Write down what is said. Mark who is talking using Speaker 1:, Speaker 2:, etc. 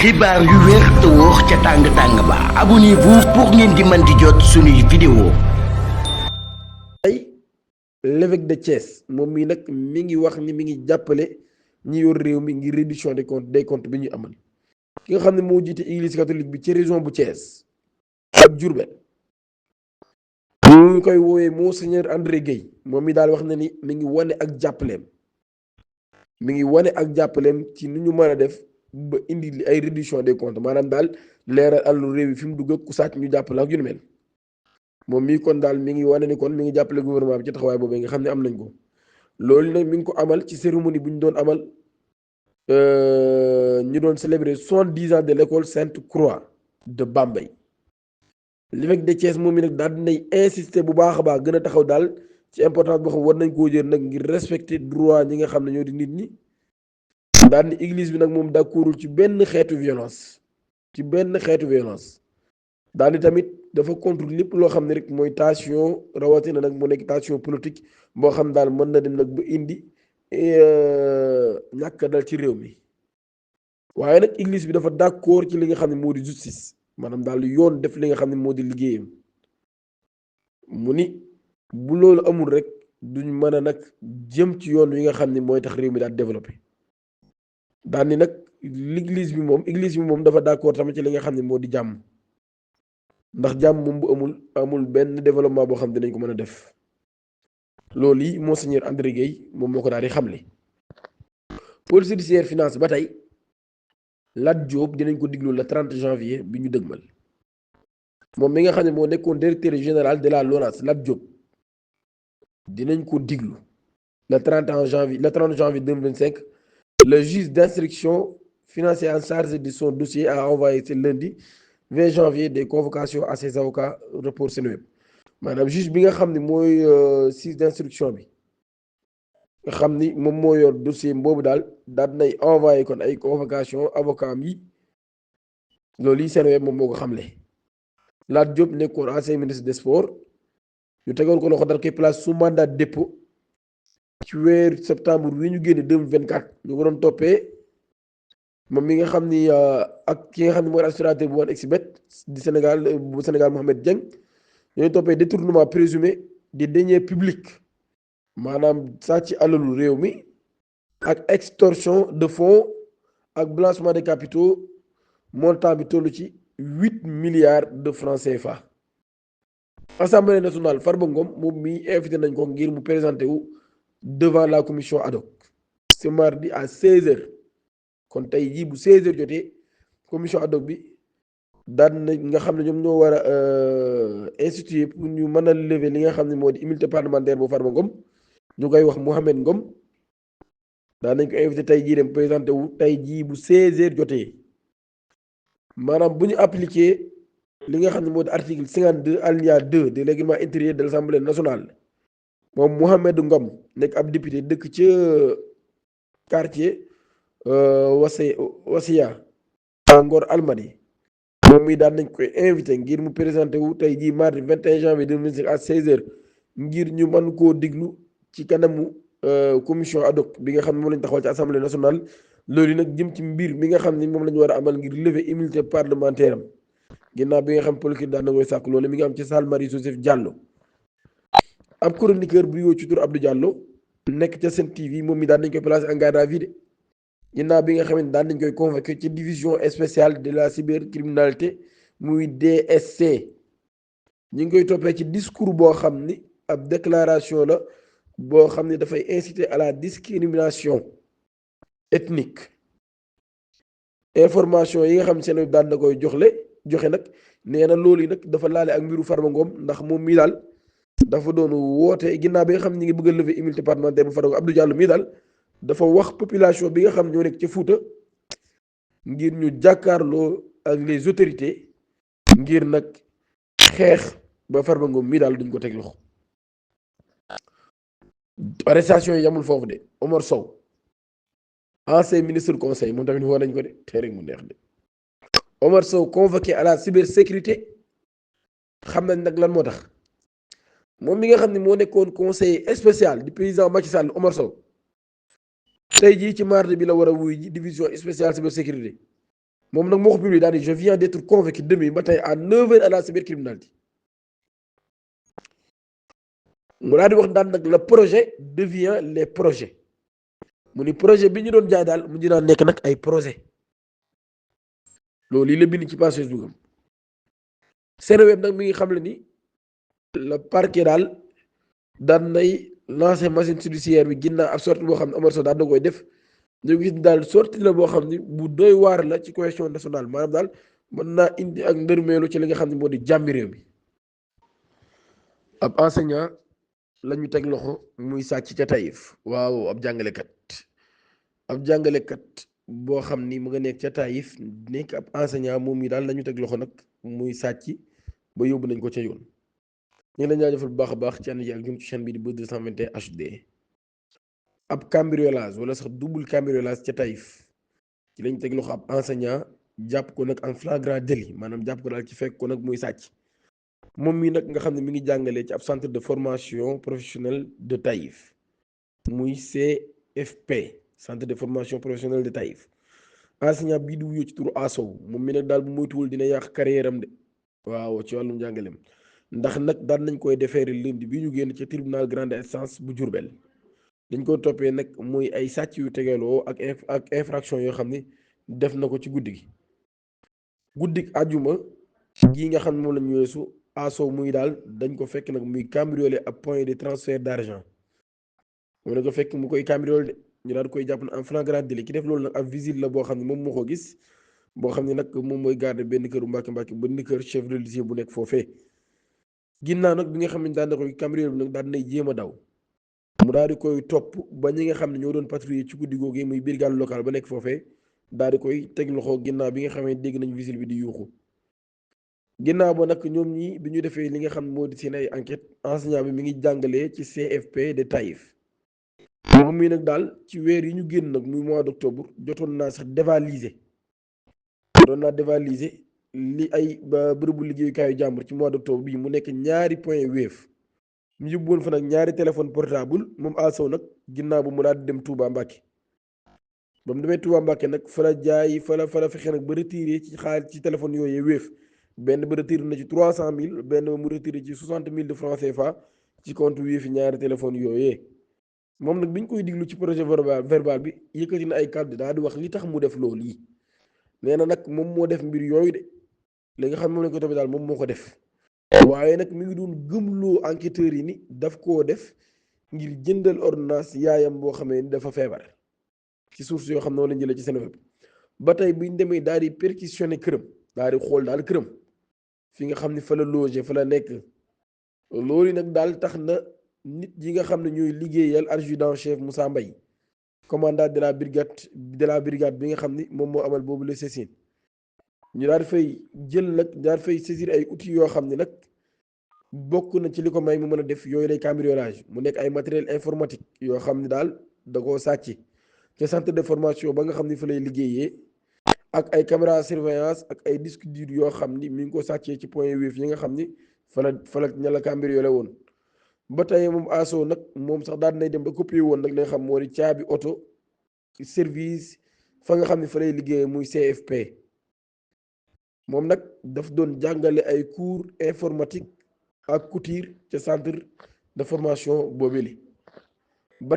Speaker 1: xibaar yu wér te wóor ca tàng-tàng ba abonnez-vous pour ngeen di mën di jot suñuy vidéo.
Speaker 2: L'évêque de Thiès moom mii nag mi ngi wax ni mi ngi jàppale ñi yor réew mi ngir réduction des comptes bi ñu amal ki nga xam ne moo jiite église catholique bi ci région bu Thiès ak Diourbel ñu koy woowee Monseigneur André Guèye moom mi daal wax na ni mi ngi wane ak jàppaleem ci ni ñu mën a def ba indi ay réduction des comptes maanaam daal leeral àllu réew yi fi mu dugg ak ku sàcc ñu jàppale ak yu mel moom mii kon daal mi ngi wane ni kon mi ngi jàppale gouvernement bi ci taxawaay boobu nga xam ne am nañ ko loolu nag mi ngi ko amal ci cérémonie bu ñu doon amal ñu doon célébrer 70 ans de l'école Sainte-Croix de Bambey l'évêque de Thiès moom mi nag daal dinay insister bu baax a baax gën a taxaw daal ci importance boo xam war nañ koo jël nag ngir respecter droit ñi nga xam ne ñoo di nit ñi daal ni église bi nag moom d'accordul ci benn xeetu violence daal di tamit dafa contre lépp loo xam ne rek mooy tension rawatina nag mu nekk tension politique boo xam daal mën na dem nag ba indi ñàkk dal ci réew mi waaye nag église bi dafa d'accord ci li nga xam ne moo di justice maanaam daal yoon def li nga xam ne moo di liggéeyam mu ni bu loolu amul rek duñ mën a nag jëm ci yoon wi nga xam ne mooy tax réew mi daal développé daal ni nag église bi moom dafa d'accord tamit ci li nga xam ne moo di jàmm ndax jàmm moom bu amul benn développement boo xam ne dinañ ko mën a def loolu yi Monseigneur André Guèye moom moo ko daal di xamle. pôle judiciaire finance ba tey Lat Diop dinañ ko diglu le 30 janvier bi ñu dëgmal moom mi nga xam ne moo nekkoon directeur général de la LONASE Lat Diop dinañ ko diglu le 30 janvier 2025 le juge d'instruction financière en charge de son dossier a envoyé ce lundi 20 janvier des convocations à ses avocats report Seneweb maanaam juge bi nga xam ne mooy juge d'instruction bi nga xam ni moom moo yor dossier boobu daal nay envoyé kon ay convocation avocat am yi loolu yi Seneweb moom moo ko xamle. Lat Diop nekkoon ancien ministre des sports ñu tegoon ko loxo dal koy place sous mandat de dépôt ci weer septembre wi ñu génne 2024 ñu ko doon toppee moom mi nga xam ni ak ki nga xam ne mooy administrateur bu woon Exibet bu Sénégal Mohamed Dieng ñooy toppee détournement présumé des deniers publics maanaam sàcc alalu réew mi ak extorsion de fonds ak blanchiment de capitaux montant bi toll ci 8 milliards de francs CFA. Assemblée nationale Farba Ngom moom mi invité nañ ko ngir mu présenté wu devant la commission ad hoc ce mardi à 16h. kon tey jii bu 16h jotee commission ad hoc bi daan na nga xam ne ñoom ñoo war a instituer pour ñu mën a lever li nga xam ne moo di immunité parlementaire bu Farba Ngom ñu koy wax Mohamed Ngom daan nañ ko invité tey jii dem présenté wu tey jii bu 16h jotee maanaam bu ñu appliqué li nga xam ne moo di article 52 alinéa 2 du règlement intérieur de l'Assemblée nationale moom Mohamed Ngom nekk ab député dëkk ca quartier. Wasiya Ngor Almadi moom mi daan nañ koy invité ngir mu présenté wu tey jii mardi 21 janvier 2025 à 16h ngir ñu mën koo diglu ci kanamu commission ad hoc bi nga xam ne moom lañ taxawal ci assemblée nationale loolu nag jëm ci mbir mi nga xam ne moom la ñu war a amal ngir lever immunité parlementaire am ginnaaw bi nga xam politique daan na koy sàkk loolu mi ngi am ci salle Marie Joseph Diallo ab chroniqueur bu yoo ci tur Abdou Diallo nekk ca Sen TV moom mi daan nañ koy placé en garde à vue de ginnaaw bi nga xam ne daan nañ koy convoqué ci division spéciale de la cybercriminalité muy DSC ñu ngi koy toppee ci discours boo xam ni ab déclaration la boo xam ne dafay inciter à la discrimination ethnique information yi nga xam ne seen daan na koy joxe nag nee na loolu yi nag dafa laale ak mbiru Farba Ngom ndax moom mii daal dafa doon woote ginnaaw bi nga xam ne ñi ngi bëgg a lever immunité parlementaire bu Farba Ngom Abdou Diallo mii daal dafa wax population bi nga xam ñoo nekk ca Fuuta ngir ñu jàkkaarloo ak les autorités ngir nag xeex ba Farba Ngom mii daal duñ ko teg loxo. arrestation yi yamul foofu de Omar Sow ancien ministre conseil moom tamit woo nañ ko de tey rek mu neex de Omar Sow convoqué à la cybersécurité xam nañ nag lan moo tax moom mi nga xam ne moo nekkoon conseiller spécial du président Macky Sall Omar Sow. tey jii ci mardi bi la war a wuy ji division spéciale cybersécurité moom nag moo ko publié daal di je viens d'être convoqué demain matin à 9h à la cybercriminalité mu daal di wax daan nag le projet devient les projets mu ni projet bi ñu doon jaay daal mu dinaa nekk nag ay projet loolu lii la bind ci page Facebook am Seneweb nag mi ngi xam le ni le parquet daal daan nay lancer machine judiciaire bi ginnaaw ab sortie boo xam ne Omar Sow daan na koy def ñu gis daal sortie la boo xam ni bu doy waar la ci cohésion nationale maanaam daal mën naa indi ak ndërmeelu ci li nga xam ne moo di jàmmi réew mi ab enseignant la ñu teg loxo muy sàcc ca Taïf waaw ab jàngalekat boo xam ni mu nga nekk ca Taïf nekk ab enseignant moom mi daal la ñu teg loxo nag muy sàcc ba yóbbu nañ ko ca yoon ñu ngi leen jaajëfal bu baax a baax ci ànd ji ak ñun ci chaîne bi di Buzz 221 HD ab cambriolage wala sax double cambriolage ca Taïf ci lañ teg loxo ab enseignant jàpp ko nag en flagrant délit maanaam jàpp ko daal ci fekk ko nag muy sàcc moom mii nag nga xam ne mi ngi jàngalee ci ab centre de formation professionnelle de Taïf muy CFP centre de formation professionnelle de Taïf enseignant bii di wuyoo ci turu Asow moom mi nag daal bu moytuwul dina yàq carrière am de waaw ci wàllum jàngaleem ndax nag daan nañ koy defeere lundi bi ñu génn ca tribunal grande instance bu Diourbel dañ ko toppee nag muy ay sàcc yu tegaloo ak infraction yoo xam ne def na ko ci guddik àjjuma gi nga xam ne moom la ñu weesu Asow muy daal dañ ko fekk nag muy cambriolé ab point de transfert d'argent moom la ko fekk mu koy cambriolé de ñu daal koy jàpp na en flagrant délit ki def loolu nag ab visite la boo xam ne moom moo ko gis boo xam ne nag moom mooy garder benn këru Mbàkke benn kër chef religieux bu nekk foofee ginnaaw nag bi nga xam ne daan na koy cambriolé bi nag daan nay jéem a daw mu daal di koy topp ba ñi nga xam ne ñoo doon patrouiller ci guddi googu muy brigade locale ba nekk foofee daal di koy teg loxo ginnaaw bi nga xam ne dégg nañ visite bi di yuuxu ginnaaw ba nag ñoom ñi bi ñu defee li nga xam moo di seen ay enquête enseignant bi mi ngi jàngalee ci CFP de Taïf moom mii nag daal ci weer yi ñu génn nag muy mois d'octobre jotoon naa sax dévaliser li ay bërëbu liggéeyukaayu jàmbur ci mois d'octobre bii mu nekk ñaari point Wave ñu yóbbuwoon fa nag ñaari téléphone portable moom Asow nag ginnaaw ba mu daal di dem Touba Mbacké ba mu demee Touba Mbacké nag fa la fexe nag ba retiré ci xaalis ci téléphone yooyu Wave benn ba retiré na ci 300 000 benn ba mu retiré ci 60 000 de francs CFA ci compte Wave fi ñaari téléphone yooyee moom nag bi ñu koy diglu ci projet verbal bi yëkkati na ay kàddu daal di wax li tax mu def loolu yi nee na nag moom moo def mbir yooyu de li nga xam ne moom lañ ko toppee daal moom moo ko def waaye nag mi ngi doon gëmloo enquêteurs yi ni daf koo def ngir jëndal ordonnance yaayam boo xamee ni dafa feebar ci source yoo xam ne lañ jëlee ci Seneweb ba tey buñ demee daal di perquisitionné këram daal di xool daal këram fi nga xam ne fa la logé fa la nekk loolu nag daal tax na nit yi nga xam ne ñooy liggéeyal adjudant chef Moussa Mbaye commandant de la brigade bi nga xam ni moom moo amal boobu la saisine ñu daal di fay jël nag daal di fay saisir ay outils yoo xam ne nag bokk na ci li ko may mu mën a def yooyu lay cambriolage mu nekk ay matériel informatique yoo xam ne daal da koo sàcc ca centre de formation ba nga xam ni fa lay liggéeyee ak ay caméra surveillance ak ay disque dur yoo xam ni mi ngi ko sàccee ci point Wave yi nga xam ni fa la ña la cambriolé woon ba tey moom Asow nag moom sax daal nay dem ba copier woon nag li nga xam moo di caabi oto service fa nga xam ne fa lay liggéeyee muy CFP moom nag daf doon jàngale ay cours informatique ak couture ca centre de formation boobeli ba